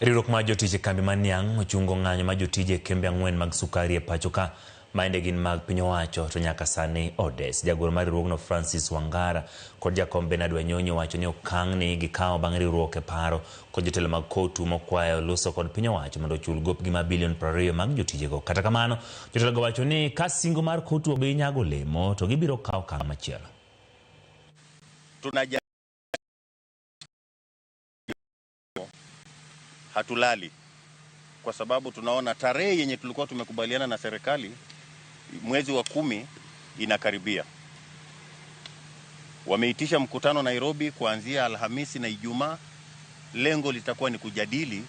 Riwruok mar jotich e kambi mar niang' ochungo ng'anyo mar jotije e kembe ang'wen mag sukari e pacho ka maende gin mag piny owacho to nyaka sani odes. Jagoro mar riwruogno Francis Wangara kod jakom Bernard Wanyonyi owacho ni okang'ni gikawo bang' riwruok e paro kod jotelo mag KOTU mokwayo loso kod piny owacho mondo ochul gopgi mar bilion 20 mag jotijego. Kata kamano, jotelogo wacho ni ka singo mar KOTU ok bi nyago olemo to gibiro kawo okang' machielo. Tunaja hatulali kwa sababu tunaona tarehe yenye tulikuwa tumekubaliana na serikali mwezi wa 10 inakaribia. Wameitisha mkutano Nairobi kuanzia Alhamisi na Ijumaa. Lengo litakuwa ni kujadili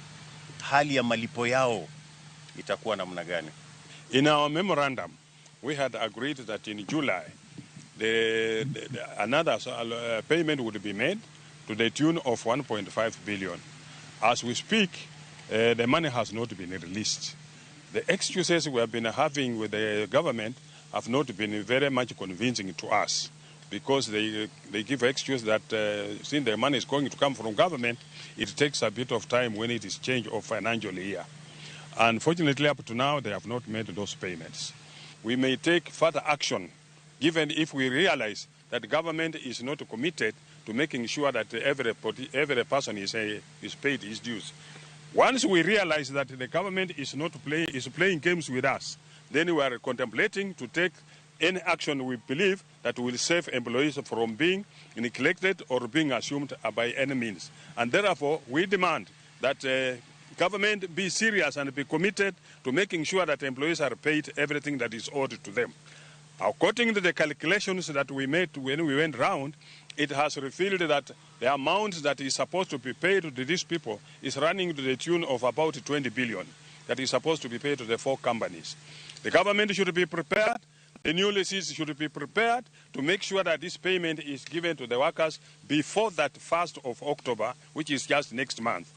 hali ya malipo yao itakuwa namna gani. In our memorandum, we had agreed that in July another payment would be made to the tune of 1.5 billion. As we speak, the money has not been released. The excuses we have been having with the government have not been very much convincing to us, because they give excuse that since the money is going to come from government, it takes a bit of time when it is change of financial year. Unfortunately, up to now, they have not made those payments. We may take further action, given if we realize that the government is not committed to making sure that every person is paid his dues. Once we realize that the government is not play, is playing games with us, then we are contemplating to take any action we believe that will save employees from being neglected or being assumed by any means. And therefore, we demand that government be serious and be committed to making sure that employees are paid everything that is owed to them. According to the calculations that we made when we went round, it has revealed that the amount that is supposed to be paid to these people is running to the tune of about 20 billion that is supposed to be paid to the 4 companies. The government should be prepared, the new lessees should be prepared to make sure that this payment is given to the workers before that 1st of October, which is just next month.